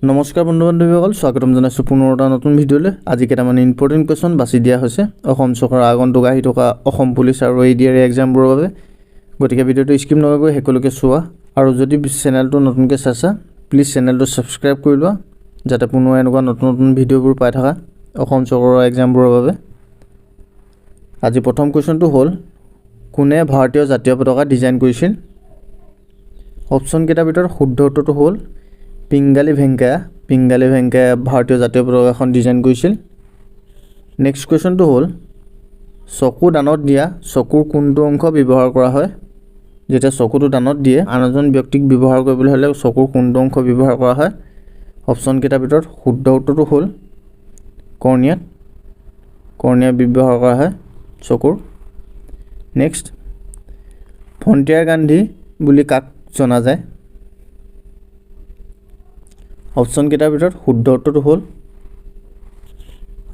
নমস্কাৰ বন্ধু বান্ধৱীসকল, স্বাগতম জনাইছোঁ পুনৰ এটা নতুন ভিডিঅ'লৈ। আজি কেইটামান ইম্পৰ্টেণ্ট কুৱেশ্যন বাছি দিয়া হৈছে অসম চৰকাৰৰ আগন্তুক আহি থকা অসম পুলিচ আৰু এ ডি আৰ এক্সামবোৰৰ বাবে। গতিকে ভিডিঅ'টো স্কিপ নকৰাকৈ শেষলৈকে চোৱা আৰু যদি চেনেলটো নতুনকৈ চাইছা, প্লিজ চেনেলটো ছাবস্ক্ৰাইব কৰি লোৱা, যাতে পুনৰ এনেকুৱা নতুন নতুন ভিডিঅ'বোৰ পাই থাকা অসম চৰকাৰৰ এক্সামবোৰৰ বাবে। আজি প্ৰথম কুৱেশ্যনটো হ'ল, কোনে ভাৰতীয় জাতীয় পতাকা ডিজাইন কৰিছিল? অপশ্যনকেইটাৰ ভিতৰত শুদ্ধ উত্তৰটো হ'ল পিংগালী ভেংকায়া। পিংগালী ভেংকায়া ভাৰতীয় জাতীয় পতাকাখন ডিজাইন কৰিছিল। নেক্সট কুৱেশ্যনটো হ'ল, চকু দানত দিয়া চকুৰ কোনটো অংশ ব্যৱহাৰ কৰা হয়? যেতিয়া চকুটো দানত দিয়ে, আন এজন ব্যক্তিক ব্যৱহাৰ কৰিবলৈ হ'লে চকুৰ কোনটো অংশ ব্যৱহাৰ কৰা হয়? অপশ্যনকেইটাৰ ভিতৰত শুদ্ধ উত্তৰটো হ'ল কৰ্ণিয়াত। কৰ্ণিয়া ব্যৱহাৰ কৰা হয় চকুৰ। নেক্সট, ফ্ৰণ্টিয়াৰ গান্ধী বুলি কাক জনা যায়? অপশ্যনকেইটাৰ ভিতৰত শুদ্ধ উত্তৰটো হ'ল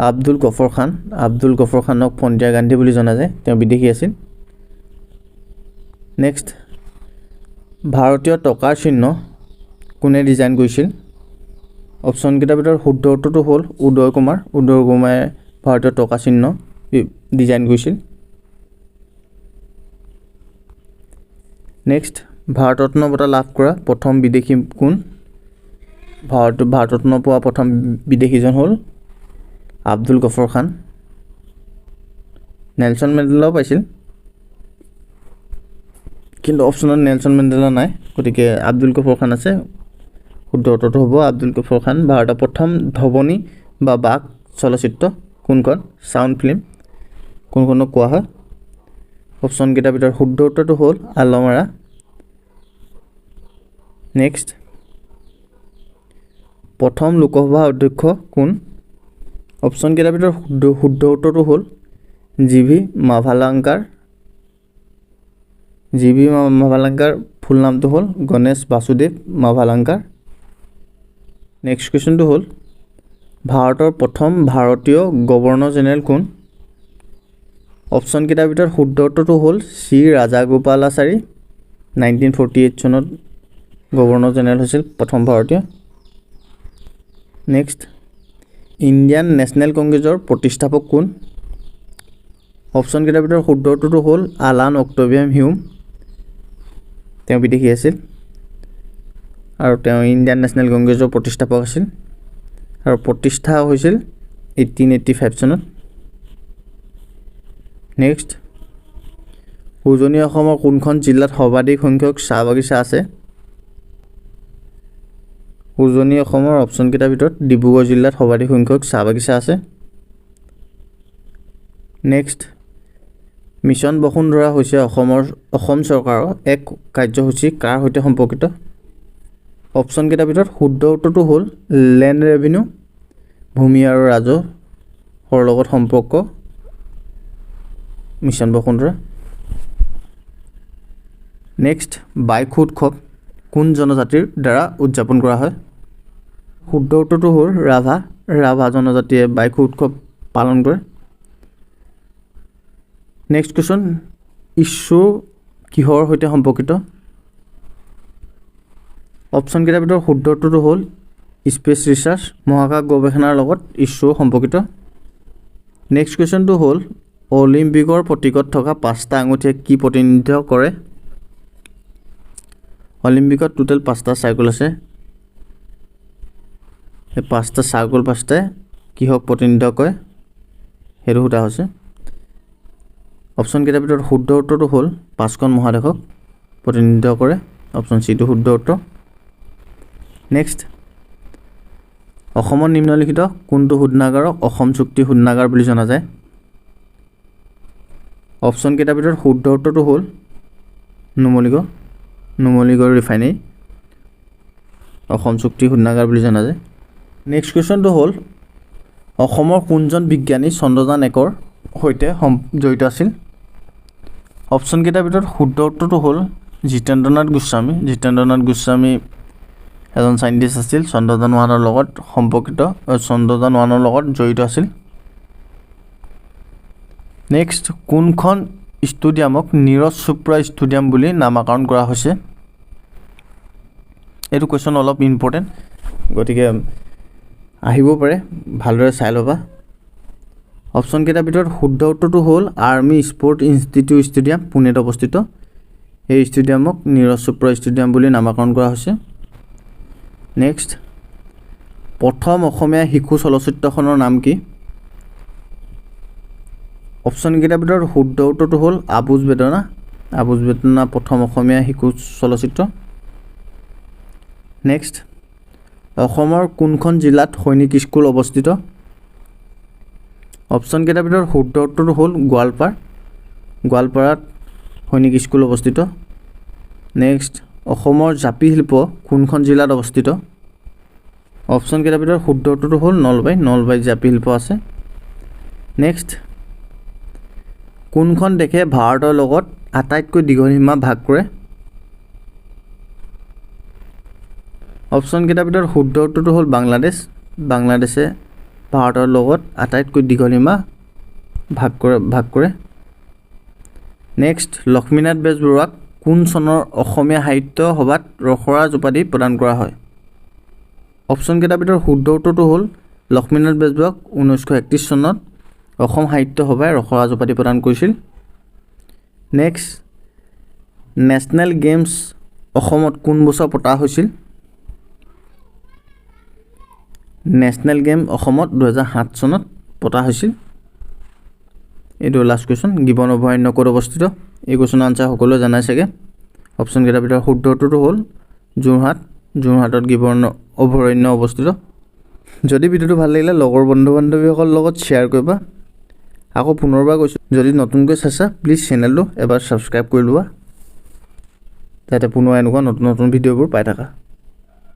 আব্দুল গফৰ খান। আব্দুল গফৰ খানক ফ্ৰণ্টিয়াৰ গান্ধী বুলি জনা যায়। তেওঁ বিদেশী আছিল। নেক্সট, ভাৰতীয় টকাৰ চিহ্ন কোনে ডিজাইন কৰিছিল? অপশ্যনকেইটাৰ ভিতৰত শুদ্ধ উত্তৰটো হ'ল উদয় কুমাৰ। উদয় কুমাৰে ভাৰতীয় টকা চিহ্ন ডিজাইন কৰিছিল। নেক্সট, ভাৰতৰত্ন বঁটা লাভ কৰা প্ৰথম বিদেশী কোন? ভাৰতৰত্ন পোৱা প্ৰথম বিদেশীজন হ'ল আব্দুল গফৰ খান। নেলছন মেণ্ডেলাও পাইছিল, কিন্তু অপশ্যনত নেলছন মেণ্ডেলা নাই, গতিকে আব্দুল গফৰ খান আছে। শুদ্ধ উত্তৰটো হ'ব আব্দুল গফৰ খান। ভাৰতৰ প্ৰথম ধ্বনি বা বাক চলচ্চিত্ৰ কোনখন? চাউণ্ড ফিল্ম কোনখনক কোৱা হয়? অপশ্যনকেইটাৰ ভিতৰত শুদ্ধ উত্তৰটো হ'ল আলমাৰা। নেক্সট, প্ৰথম লোকসভা অধ্যক্ষ কোন? অপশ্যনকেইটাৰ ভিতৰত শুদ্ধ উত্তৰটো হ'ল জি ভি মাভালাংকাৰ। জি ভি মাভালাংকাৰ ফুল নামটো হ'ল গণেশ বাসুদেৱ মাভালাংকাৰ। নেক্সট কুৱেশ্যনটো হ'ল, ভাৰতৰ প্ৰথম ভাৰতীয় গভৰ্ণৰ জেনেৰেল কোন? অপশ্যনকেইটাৰ ভিতৰত শুদ্ধ উত্তৰটো হ'ল চি ৰাজাগোপালাচাৰী। 1948 চনত গভৰ্ণৰ জেনেৰেল হৈছিল প্ৰথম ভাৰতীয়। নেক্সট, ইণ্ডিয়ান নেশ্যনেল কংগ্ৰেছৰ প্ৰতিষ্ঠাপক কোন? অপশ্যনকেইটাৰ ভিতৰত শুদ্ধ উত্তৰটো হ'ল আলান অক্টোভিয়াম হিউম। তেওঁ বিদেশী আছিল আৰু তেওঁ ইণ্ডিয়ান নেশ্যনেল কংগ্ৰেছৰ প্ৰতিষ্ঠাপক আছিল আৰু প্ৰতিষ্ঠা হৈছিল 1885 চনত। নেক্সট, উজনি অসমৰ কোনখন জিলাত সৰ্বাধিক সংখ্যক চাহ বাগিচা আছে? উজনি অসমৰ অপশ্যনকেইটাৰ ভিতৰত ডিব্ৰুগড় জিলাত সৰ্বাধিক সংখ্যক চাহ বাগিচা আছে। নেক্সট, মিছন বসুন্ধৰা হৈছে অসম চৰকাৰৰ এক কাৰ্যসূচী কাৰ সৈতে সম্পৰ্কিত? অপশ্যনকেইটাৰ ভিতৰত শুদ্ধ উত্তৰটো হ'ল লেণ্ড ৰেভিনিউ, ভূমি আৰু ৰাজহৰ লগত সম্পৰ্ক মিছন বসুন্ধৰা। নেক্সট, বাইখো উৎসৱ কোন জনজাতিৰ দ্বাৰা উদযাপন কৰা হয়? শুদ্ধ উত্তৰটো হ'ল ৰাভা। ৰাভা জনজাতিয়ে বাইখো উৎসৱ পালন কৰে। নেক্সট কুৱেশ্যন, ইছৰো কিহৰ সৈতে সম্পৰ্কিত? অপশ্যনকেইটাৰ ভিতৰত শুদ্ধ উত্তৰটো হ'ল স্পেচ ৰিচাৰ্চ, মহাকাশ গৱেষণাৰ লগত ইছৰো সম্পৰ্কিত। নেক্সট কুৱেশ্যনটো হ'ল, অলিম্পিকৰ প্ৰতীকত থকা পাঁচটা আঙুঠিয়ে কি প্ৰতিনিধিত্ব কৰে? অলিম্পিকত টোটেল পাঁচটা চাৰ্কল আছে। এই পাঁচটা চাৰ্কল পাঁচটাই কিহক প্ৰতিনিধিত্ব কৰে, সেইটো সোধা হৈছে। অপশ্যনকেইটাৰ ভিতৰত শুদ্ধ উত্তৰটো হ'ল পাঁচখন মহাদেশক প্ৰতিনিধিত্ব কৰে। অপশ্যন চিটো শুদ্ধ উত্তৰ। নেক্সট, অসমৰ নিম্নলিখিত কোনটো শোধনাগাৰক অসম চুক্তি শোধনাগাৰ বুলি জনা যায়? অপশ্যনকেইটাৰ ভিতৰত শুদ্ধ উত্তৰটো হ'ল নুমলীগড়। নুমলীগড় ৰিফাইনেৰী অসম চুক্তি শোধনাগাৰ বুলি জনা যায়। নেক্সট কুৱেশ্যনটো হ'ল, অসমৰ কোনজন বিজ্ঞানী চন্দ্ৰযান 1ৰ সৈতে জড়িত আছিল? অপশ্যনকেইটাৰ ভিতৰত শুদ্ধ উত্তৰটো হ'ল জিতেন্দ্ৰনাথ গোস্বামী। জিতেন্দ্ৰনাথ গোস্বামী এজন চাইণ্টিষ্ট আছিল, চন্দ্ৰযান 1ৰ লগত সম্পৰ্কিত, চন্দ্ৰযান 1ৰ লগত জড়িত আছিল। নেক্সট, কোনখন ষ্টেডিয়ামক নীৰজ চোপ্ৰা ষ্টেডিয়াম বুলি নামাকৰণ কৰা হৈছে? এইটো কুৱেশ্যন অলপ ইম্পৰ্টেণ্ট। গতিকে আহিব পাৰে, ভালদৰে চাই ল'বা। অপশ্যনকেইটাৰ ভিতৰত শুদ্ধ উত্তৰটো হ'ল আৰ্মি স্পৰ্ট ইনষ্টিটিউট ষ্টেডিয়াম, পুনেত অৱস্থিত। এই ষ্টেডিয়ামক নীৰজ চোপ্ৰা ষ্টেডিয়াম বুলি নামাকৰণ কৰা হৈছে। নেক্সট, প্ৰথম অসমীয়া শিশু চলচ্চিত্ৰখনৰ নাম কি? অপশ্যনকেইটাৰ ভিতৰত শুদ্ধ উত্তৰটো হ'ল আবুজ বেদনা। আবুজ বেদনা প্ৰথম অসমীয়া শিশু চলচ্চিত্ৰ। নেক্সট, অসমৰ কোনখন জিলাত সৈনিক স্কুল অৱস্থিত? অপশ্যনকেইটাৰ ভিতৰত শুদ্ধ উত্তৰটো হ'ল গোৱালপাৰ। গোৱালপাৰাত সৈনিক স্কুল অৱস্থিত। নেক্সট, অসমৰ জাপি শিল্প কোনখন জিলাত অৱস্থিত? অপশ্যনকেইটাৰ ভিতৰত শুদ্ধ উত্তৰটো হ'ল নলবাৰী। নলবাৰীত জাপি শিল্প আছে। নেক্সট, কোনখন দেশে ভাৰতৰ লগত আটাইতকৈ দীঘল সীমা ভাগ কৰে? অপশ্যনকেইটাৰ ভিতৰত শুদ্ধ উত্তৰটো হ'ল বাংলাদেশ। বাংলাদেশে ভাৰতৰ লগত আটাইতকৈ দীঘল সীমা ভাগ কৰে। নেক্সট, লক্ষ্মীনাথ বেজবৰুৱাক কোন চনৰ অসমীয়া সাহিত্য সভাত ৰসৰাজ উপাধি প্ৰদান কৰা হয়? অপশ্যনকেইটাৰ ভিতৰত শুদ্ধ উত্তৰটো হ'ল লক্ষ্মীনাথ বেজবৰুৱাক 1931 চনত অসম সাহিত্য সভাই ৰসৰাজ উপাধি প্ৰদান কৰিছিল। নেক্সট, নেশ্যনেল গেমছ অসমত কোন বছৰ পতা হৈছিল? নেশ্যনেল গেম অসমত 2007 চনত পতা হৈছিল। এইটো লাষ্ট কুৱেশ্যন, গিবন অভয়াৰণ্য ক'ত অৱস্থিত? এই কুৱেশ্যনৰ আনচাৰ সকলোৱে জানাই চাগে। অপশ্যনকেইটাৰ ভিতৰত শুদ্ধ উত্তৰটো হ'ল যোৰহাট। যোৰহাটত গিবন অভয়াৰণ্য অৱস্থিত। যদি ভিডিঅ'টো ভাল লাগিলে লগৰ বন্ধু বান্ধৱীসকলৰ লগত শ্বেয়াৰ কৰিবা। আকৌ পুনৰবাৰ কৈছোঁ, যদি নতুনকৈ চাইছা প্লিজ চেনেলটো এবাৰ ছাবস্ক্ৰাইব কৰি লোৱা, যাতে পুনৰ এনেকুৱা নতুন নতুন ভিডিঅ'বোৰ পাই থাকা।